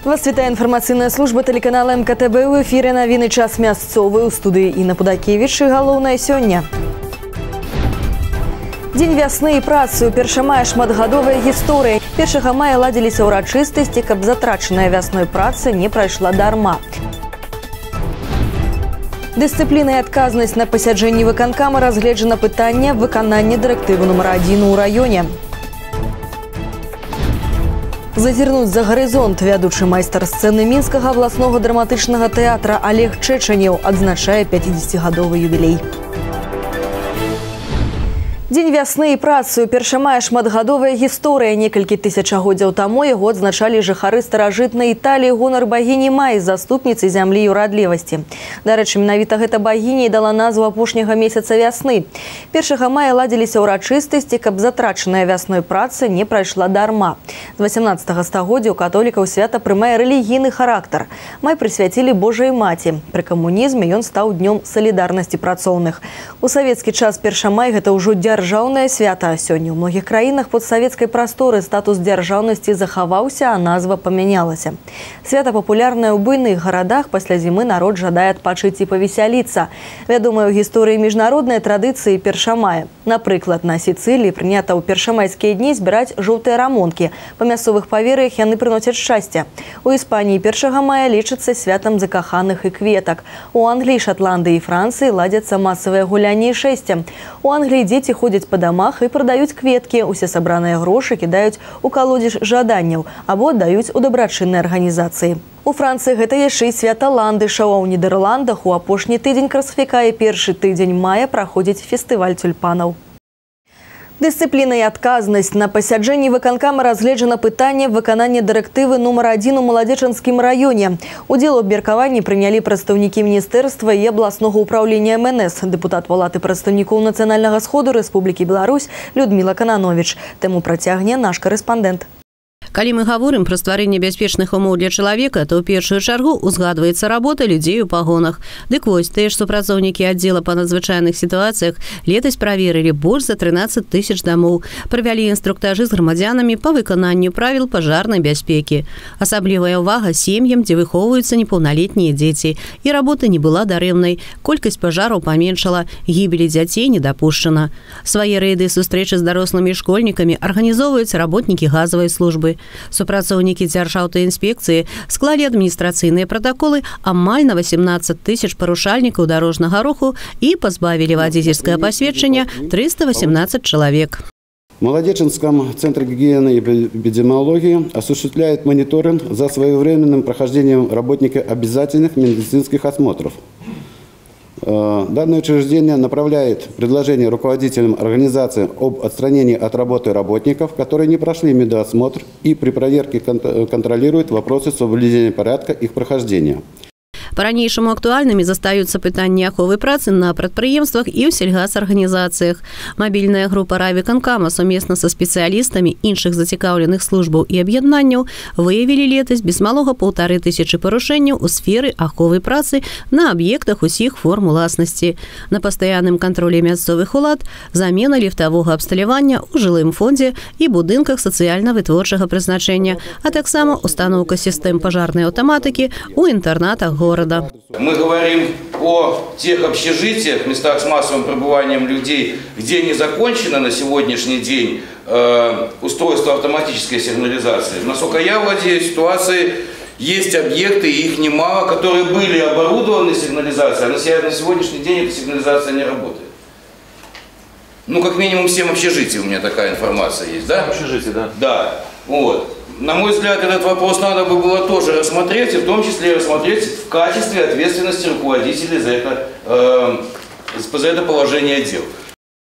Вас вітае інфармацыйная служба тэлеканала МКТБ. У эфіры навіны «Час мясцовы», у студыі Інна Пудакевіч. І галоўнае сёння. Дзень вясны і працы. У першамая шматгадовая гісторыя. 1 мая ладзіліся ўрачыстасці, каб затрачаная вясной праца не прайшла дарма. Дысцыпліна і адказнасць. На пасяджэнні выканкама разгледжана пытанне выканання дырэктывы нумар 1 у раёне. Зазірнуць за гарызонт. Вядучы майстар сцэны Мінскага абласнога драматычнага тэатра Алег Чэчанеў адзначае 50-гадовы юбілей. Дзень вясны і працы. У першамая шматгадовая гісторыя. Некалькі тысячагоддзяў таму яго адзначалі жыхары старажытнай Італіі гонар багіні Май, заступніцы зямлі і урадлівасці. Дарэчы, менавіта гэта багіня і дала назву апошняга месяца вясны. 1 мая ладзіліся ўрачыстасці, каб затрачаная вясной праца не прайшла дарма. З 18 стагоддзя ў католікаў свята прымае рэлігійны характар. Май прысвяцілі Божай маці. Пры камунізме ён стаў днём салідарнасці працоўных. У савецкі час 1 май гэта ўжо дзяржаўнае свята. Сёння ў многіх краінах постсавецкай прасторы статус дзяржаўнасці захаваўся, а назва памянялася. Свята папулярнае ў буйных гарадах, пасля зімы народ жадае адпачыць і павесяліцца. Вядомая ў гісторыі міжнародныя традыцыі першамая. Напрыклад, на Сіцыліі прынята ў першамайскія дні збіраць жоўтыя рамонкі. Па мясцовых павер'ях яны прыносяць шчасце. У Іспаніі 1 мая лічыцца святам закаханых і кветак. У Англіі, Шатландыі і Францыі ладзяцца масавыя гулянні і шэсці. У Англіі дзеці ходзяць па дамах і прадаюць кветкі. Усе сабраныя грошы кідаюць у калодзеж жаданняў або аддаюць у дабрачынныя арганізацыі. У Францыі гэта яшчэ і свята ландышаў, а ў Нідерландах у апошні тыдзень красавіка і першы тыдзень мая праходзіць фестываль цюльпанаў. Дысцыпліна і адказнасць. На пасяджэнні выканкама разгледжана пытанне выканання дырэктывы нумар 1 у Маладзечанскім раёне. Удзел у абмеркаванні прынялі прадстаўнікі міністэрства і абласнога ўпраўлення МНС, дэпутат Палаты прадстаўнікоў Нацыянальнага сходу Рэспублікі Беларусь Людміла Канановіч. Тэму працягне наш карэспандэнт. Калі мы гаворым пра стварэнне бяспечных умоў для чалавека, то ў першую чаргу узгадваецца работа людзей у пагонах. Дык вось, тыя ж супрацоўнікі аддзела па надзвычайных сітуацыях летась праверылі больш за 13 тысяч дамоў, правялі інструктажы з грамадзянамі па выкананню правіл пажарнай бяспекі. Асаблівая ўвага сем'ям, дзе выхоўваюцца непаўналетнія дзеці. І работа не была дарэмнай. Колькасць пажараў паменшала, гібелі дзяцей не дапушчана. Свае рэйды і сустрэчы з дарослымі школьнікамі арганізоўваюць работнікі газавай службы. Супрацоўнікі дзяржаўтаінспекцыі склалі адміністрацыйныя пратаколы амаль на 18 тысяч парушальнікаў дарожнага руху і пазбавілі вадзіцельскага пасведчання 318 чалавек. В Молодеченском центре гигиены и эпидемиологии осуществляет мониторинг за своевременным прохождением работника обязательных медицинских осмотров. Данное учреждение направляет предложение руководителям организации об отстранении от работы работников, которые не прошли медосмотр, и при проверке контролирует вопросы соблюдения порядка их прохождения. Па-ранейшаму актуальнымі застаюцца пытанні аховы працы на прадпрыемствах і ў сельгасарганізацыях. Мабільная група райвыканкама сумесна са спецыялістамі іншых зацікаўленых службаў і аб'яднанняў выявілі летась без малога 1500 парушэнняў у сферы аховы працы на аб'ектах усіх форм уласнасці. На пастаянным кантролі мясцовых улад замена ліфтавога абсталявання ў жылым фондзе і будынках сацыяльна-вытворчага прызначэння, а таксама устаноўка сістэм пажарнай аўтаматыкі ў інтэрнатах горада. Мы говорим о тех общежитиях, местах с массовым пребыванием людей, где не закончено на сегодняшний день устройство автоматической сигнализации. Насколько я владею ситуацией, есть объекты, их немало, которые были оборудованы сигнализацией, а на сегодняшний день эта сигнализация не работает. Ну, как минимум 7 общежитий у меня такая информация есть, да? Общежитие, да. Да, вот. На мой взгляд, этот вопрос надо бы было тоже рассмотреть, и в том числе рассмотреть в качестве ответственности руководителей за это положение дел.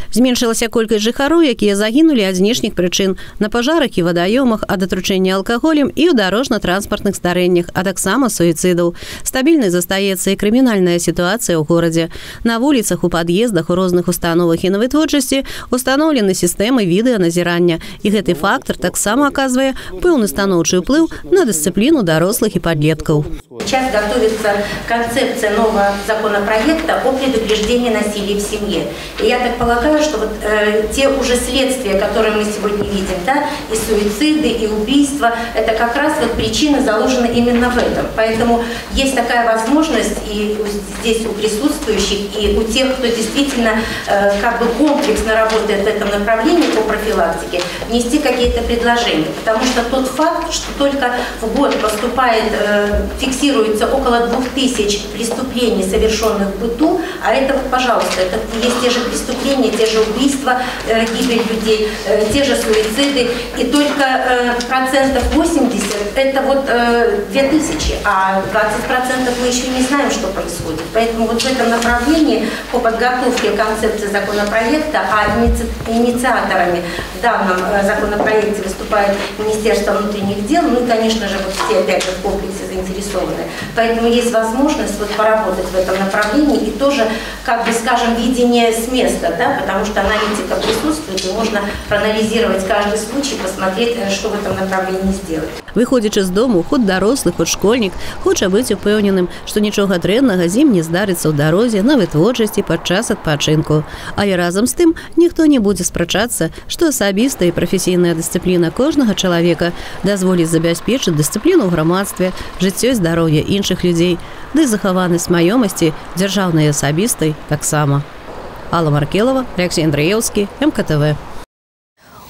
Зменшылася колькасць жыхароў, якія загінулі ад знешніх прычын на пажарах і вадаёмах, ад атручэння алкаголем і ў дарожна-транспартных здарэннях, а таксама суіцыдаў. Стабільнай застаецца і крымінальная сітуацыя ў горадзе. На вуліцах, у пад'ездах, у розных установах і на вытворчасці устаноўлены сістэмы відэаназірання. І гэты фактар таксама аказвае пэўны станоўчы ўплыў на дысцыпліну дарослых і падлеткаў. Сейчас готовится концепция нового законопроекта о предупреждении насилия в семье. И я так полагаю, что вот те уже следствия, которые мы сегодня видим, да, и суициды, и убийства, это как раз вот причины заложены именно в этом. Поэтому есть такая возможность и здесь у присутствующих, и у тех, кто действительно как бы комплексно работает в этом направлении по профилактике, внести какие-то предложения. Потому что тот факт, что только в год поступает, фиксируется около 2000 преступлений, совершенных в быту, а это, вот, пожалуйста, это есть те же преступления, те же убийства, гибель людей, те же суициды, и только 80% это вот 2000, а 20% мы еще не знаем, что происходит. Поэтому вот в этом направлении по подготовке концепции законопроекта, а инициаторами в данном законопроекте выступает Министерство внутренних дел, ну и, конечно же, вот все опять же в комплексе заинтересованы. Поэтому есть возможность вот поработать в этом направлении и тоже, как бы скажем, видение с места, да, потому что аналитика присутствует, и можно проанализировать каждый случай, посмотреть, что в этом направлении сделать. Выходзячы з дому, хоць дарослы, хоць школьнік, хоча быць упэўненым, што нічога дрэннага з ім не здарыцца ў дарозе, на вытворчасці падчас адпачынку. Але разам з тым ніхто не будзе спрачацца, што асабістая і прафесійная дысцыпліна кожнага чалавека дазволіць забяспечыць дысцыпліну ў грамадстве, жыццё і здароўе іншых людзей, ды захаванасць маёмасці дзяржаўнай і асабістай таксама. Алла Маркелова, Алексей Андреевский, МКТВ.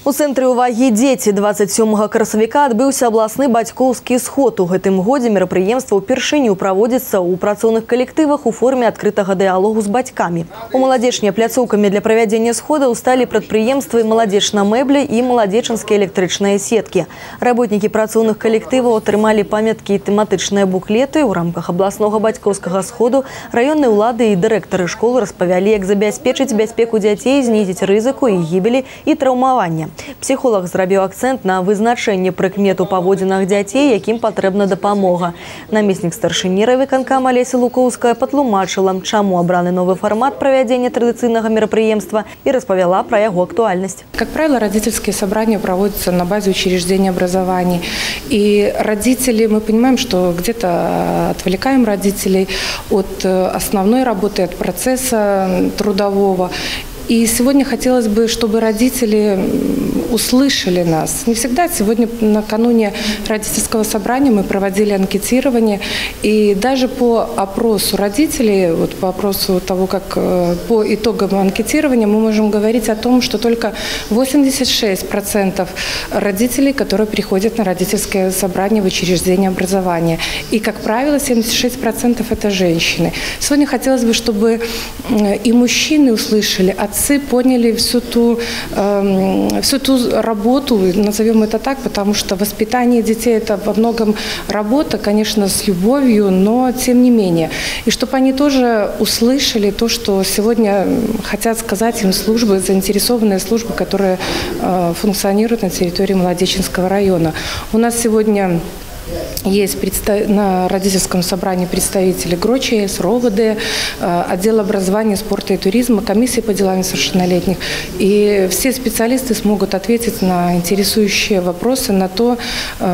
У цэнтры ўвагі дзеці. 27 красавіка адбыўся абласны бацькоўскі сход. У гэтым годзе мерапрыемства ўпершыню праводзіцца ў працоўных калектывах у форме адкрытага дыялогу з бацькамі. У Маладзечне пляцоўкамі для правядзення сходаў сталі прадпрыемствы «Маладзечна мэбля» і «Маладзечанскія электрычныя сеткі». Работнікі працоўных калектываў атрымалі памяткі і тэматычныя буклеты. У рамках абласнога бацькоўскага сходу раённыя ўлады і дырэктары школ распавялі, як забяспечыць бяспеку дзяцей, знізіць рызыку і гібелі і траўмавання. Псіхолаг зрабіў акцэнт на вызначэнне прыкмет у паводзінах дзяцей, якім патрэбна дапамога. Намеснік старшыні райвыканкама Алеся Лукоўская патлумачыла, чаму абраны новы фармат правядзення традыцыйнага мерапрыемства, і распавяла пра яго актуальнасць. Как правило, родительские собрания проводятся на базе учреждений образования. И родители, мы понимаем, что где-то отвлекаем родителей от основной работы, от процесса трудового. И сегодня хотелось бы, чтобы родители услышали нас. Не всегда. Сегодня накануне родительского собрания мы проводили анкетирование. И даже по опросу родителей, вот по опросу того, как по итогам анкетирования, мы можем говорить о том, что только 86% родителей, которые приходят на родительское собрание в учреждение образования. И, как правило, 76% это женщины. Сегодня хотелось бы, чтобы и мужчины услышали, отцы поняли всю ту работу, назовем это так, потому что воспитание детей – это во многом работа, конечно, с любовью, но тем не менее. И чтобы они тоже услышали то, что сегодня хотят сказать им службы, заинтересованные службы, которые функционируют на территории Молодечненского района. У нас сегодня есть на родительском собрании представители ГРОЧС, РОВД, отдел образования, спорта и туризма, комиссии по делам несовершеннолетних. И все специалисты смогут ответить на интересующие вопросы, на то,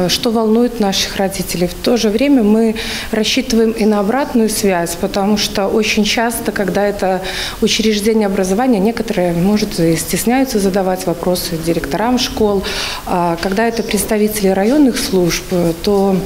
что волнует наших родителей. В то же время мы рассчитываем и на обратную связь, потому что очень часто, когда это учреждение образования, некоторые, может, и стесняются задавать вопросы директорам школ. А когда это представители районных служб, то,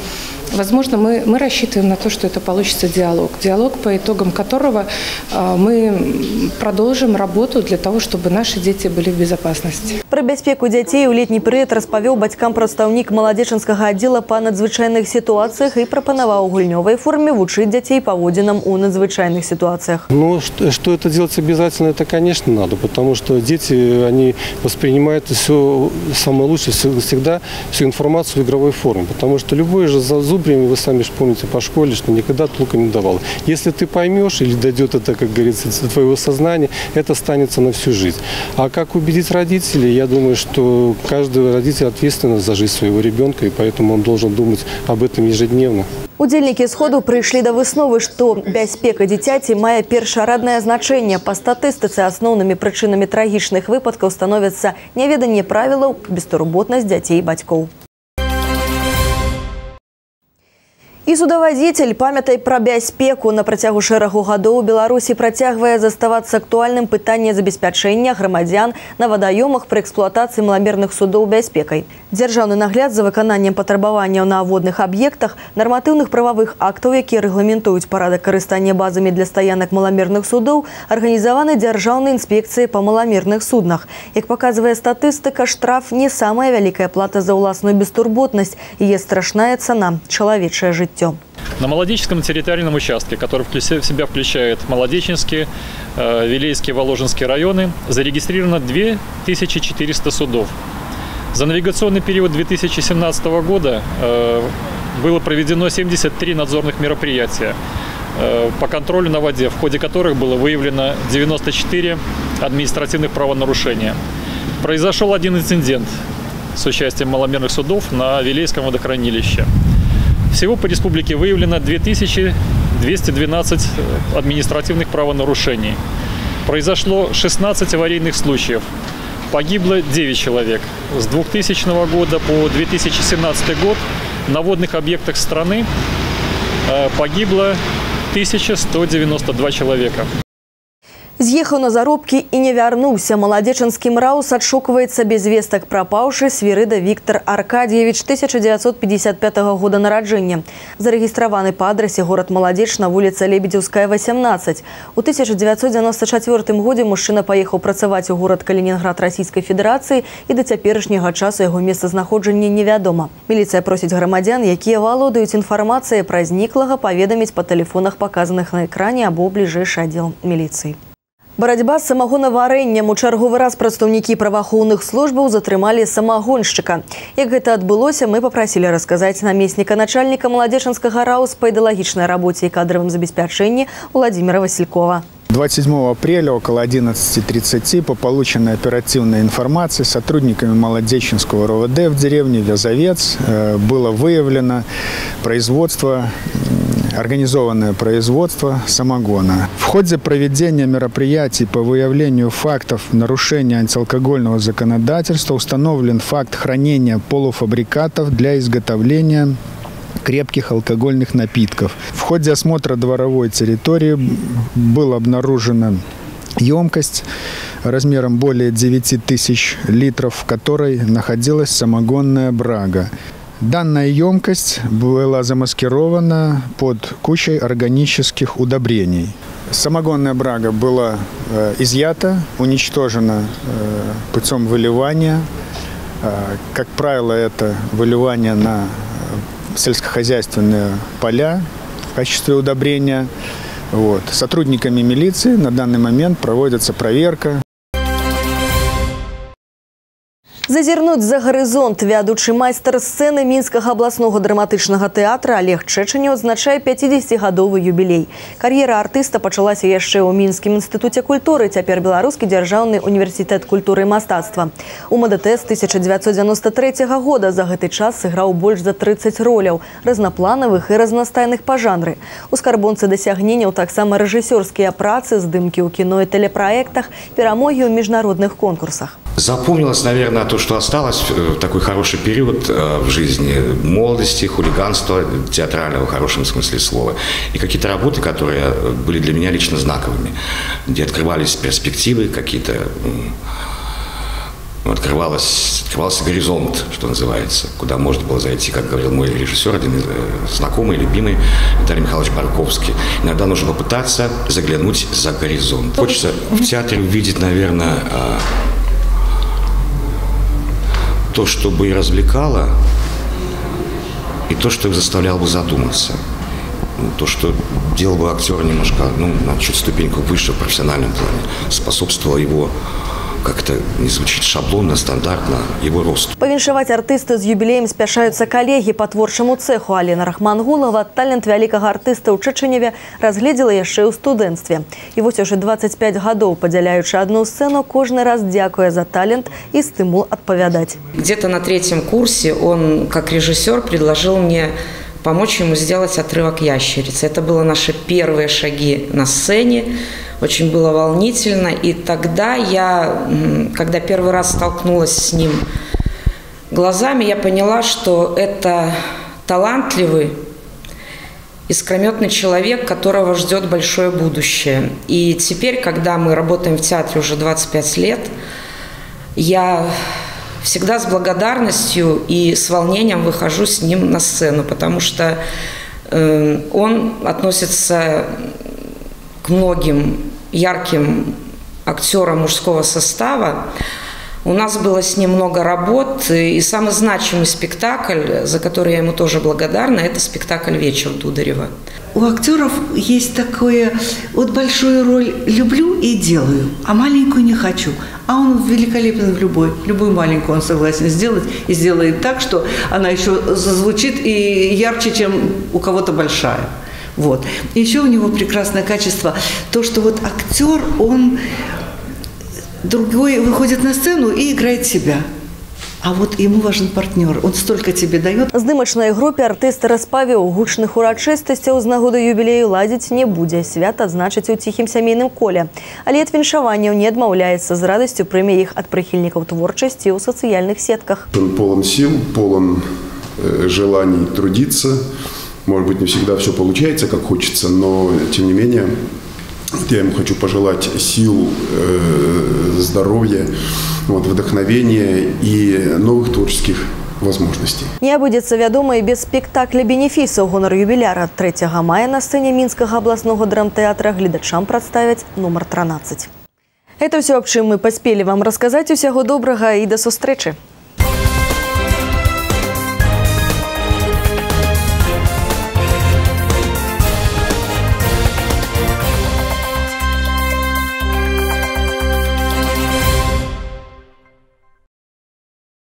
возможно, мы рассчитываем на то, что это получится диалог. Диалог, по итогам которого мы продолжим работу для того, чтобы наши дети были в безопасности. Пра бяспеку дзяцей у летні перыяд распавёў бацькам прадстаўнік маладзечанскага аддзела па надзвычайных сітуацыях і прапанаваў у гульнёвай форме вучыць дзяцей паводзінам у надзвычайных сітуацыях. Ну, что это делать обязательно, это, конечно, надо, потому что дети, они воспринимают все самое лучшее, всегда всю информацию в игровой форме, потому что любой же зазубрение, вы сами же помните по школе, что никогда толком не давал. Если ты поймешь или дойдет это, как говорится, до твоего сознания, это останется на всю жизнь. А как убедить родителей? Я думаю, что каждый родитель ответственен за жизнь своего ребенка, и поэтому он должен думать об этом ежедневно. Удзельнікі сходу прыйшлі да высновы, што бяспека дзіцяці мае першараднае значэнне. Па статыстыцы асноўнымі прычынамі трагічных выпадкаў становяцца няведанне правілаў, бестурботнасць дзяцей і бацькоў. І судавадзіцель, памятай пра бяспеку. На працягу шэрагу гадоў у Беларусі працягвае заставацца актуальным пытанне забеспячэння грамадзян на вадаёмах пры эксплуатацыі маламерных судоў бяспекай. Дзяржаўны нагляд за выкананнем патрабаванняў на водных аб'ектах, нарматыўных прававых актаў, якія рэгламентуюць парадак карыстання базамі для стаянак маламерных судоў, арганізаваны дзяржаўнай інспекцыяй па маламерных суднах. Як паказвае статыстыка, штраф не самая вялікая плата за ўласную бестурботнасць, яе страшная цана – чалавечае жыццё. На Молодечненском территориальном участке, который в себя включает Молодечненский, Вилейский, Воложинский районы, зарегистрировано 2400 судов. За навигационный период 2017 года было проведено 73 надзорных мероприятия по контролю на воде, в ходе которых было выявлено 94 административных правонарушения. Произошел один инцидент с участием маломерных судов на Вилейском водохранилище. Всего по республике выявлено 2212 административных правонарушений. Произошло 16 аварийных случаев. Погибло 9 человек. С 2000 года по 2017 год на водных объектах страны погибло 1192 человека. З'ехаў на заробкі і не вярнуўся. Маладзечанскім РАУС адшукваецца без вестак прапаўшы Свірыда Віктор Аркадьевич, 1955 года нараджэння. Зарэгістраваны па адрасе горад Маладзечна, вуліца Лебедзеўская, 18. У 1994 годзе мужчына паехаў працаваць у горад Калінінград Расійскай Федэрацыі, і да цяперашняга часу яго месцазнаходжанне невядома. Міліцыя просіць грамадзян, якія валодаюць інфармацыяй пра зніклага, паведаміць па тэлефонах, паказаных на экране, або ў бліжэйшы аддзел міліцыі. Барацьба з самагонаварэннем. У чарговы раз прадстаўнікі праваахоўных службаў затрымалі самагоншчыка. Як гэта адбылося, мы папрасілі расказаць намесніка начальніка Маладзечанскага РАУС па ідэалагічнай рабоце і кадравым забеспячэнні Владимира Василькова. 27 апреля около 11:30 по полученной оперативной информации сотрудниками Молодечненского РОВД в деревне Вязовец было выявлено производство, организованное производство самогона. В ходе проведения мероприятий по выявлению фактов нарушения антиалкогольного законодательства установлен факт хранения полуфабрикатов для изготовления крепких алкогольных напитков. В ходе осмотра дворовой территории была обнаружена емкость размером более 9000 литров, в которой находилась самогонная брага. Данная емкость была замаскирована под кучей органических удобрений. Самогонная брага была изъята, уничтожена путем выливания. Как правило, это выливание на сельскохозяйственные поля в качестве удобрения. Вот. Сотрудниками милиции на данный момент проводится проверка. Зазірнуць за гарызонт. Вядучы майстар сцэны Мінскага абласнога драматычнага тэатра Олег Чэчаняў адзначае 50-гадовы юбілей. Кар'ера артыста пачалася яшчэ ў Мінскім інстытуце культуры, цяпер Беларускі дзяржаўны універсітэт культуры і мастацтва. У МДТ з 1993 года за гэты час сыграў больш за 30 роляў, разнапланавых і разнастайных па жанры. У скарбонцы дасягненняў таксама рэжысёрскія працы, здымкі ў кіно і тэлепраектах, перамогі ў міжнародных конкурсах. Запомнилось, наверное, то, что осталось, такой хороший период в жизни, молодости, хулиганства, театрального в хорошем смысле слова. И какие-то работы, которые были для меня лично знаковыми, где открывались перспективы какие-то, открывался горизонт, что называется, куда можно было зайти, как говорил мой режиссер, один знакомый, любимый, Виталий Михайлович Барковский. Иногда нужно попытаться заглянуть за горизонт. Хочется в театре увидеть, наверное, то, что бы и развлекало, и то, что заставляло бы задуматься. То, что делало бы актера немножко, ну, на чуть ступеньку выше в профессиональном плане, способствовало его, как-то не звучит шаблонно, стандартно, его росту. Павіншаваць артыста з юбілеем спяшаюцца калегі па творчаму цеху. Алена Рахмангулова талент вялікага артыста ў Чэчаневе разгледзела яшчэ ў студэнцтве. І вось ужо 25 гадоў, падзяляючы адну сцэну, кожны раз дзякуе за талент і стымул адпавядаць. Где-то на третьем курсе он, как режиссер, предложил мне помочь ему сделать отрывок «Ящерицы». Это были наши первые шаги на сцене. Очень было волнительно. И тогда я, когда первый раз столкнулась с ним глазами, я поняла, что это талантливый, искрометный человек, которого ждет большое будущее. И теперь, когда мы работаем в театре уже 25 лет, я всегда с благодарностью и с волнением выхожу с ним на сцену, потому что он относится к многим ярким актерам мужского состава. У нас было с ним много работ, и самый значимый спектакль, за который я ему тоже благодарна, это спектакль «Вечер» Дударева. У актеров есть такое, вот большую роль люблю и делаю, а маленькую не хочу. А он великолепен в любой, любую маленькую он согласен сделать и сделает так, что она еще зазвучит и ярче, чем у кого-то большая. Вот. И еще у него прекрасное качество, то, что вот актер, он другой выходит на сцену и играет себя. А вот ему важен партнер, он столько тебе дает. Здымачнай групе артыст распавіў, гучных урачыстасцяў з нагоды юбілею ладзіць не будзе. Свята адзначыць у ціхім сямейным коле. Але ад віншаванняў не адмаўляецца, з радасцю прыме іх ад прыхільнікаў творчасці ў сацыяльных сетках. Он полон сил, полон желаний трудиться. Может быть, не всегда все получается, как хочется, но тем не менее я ему хочу пожелать сил, здоровья, вот, вдохновения и новых творческих возможностей. Не абыдзецца, вядома, і без спектакля бенефіса ў гонар юбіляра. 3 мая на сцэне Мінскага абласнога драмтэатра гледачам прадставяць нумар 13. Это ўсё, аб чым мы паспелі вам расказаць. Усяго добрага і да сустрэчы!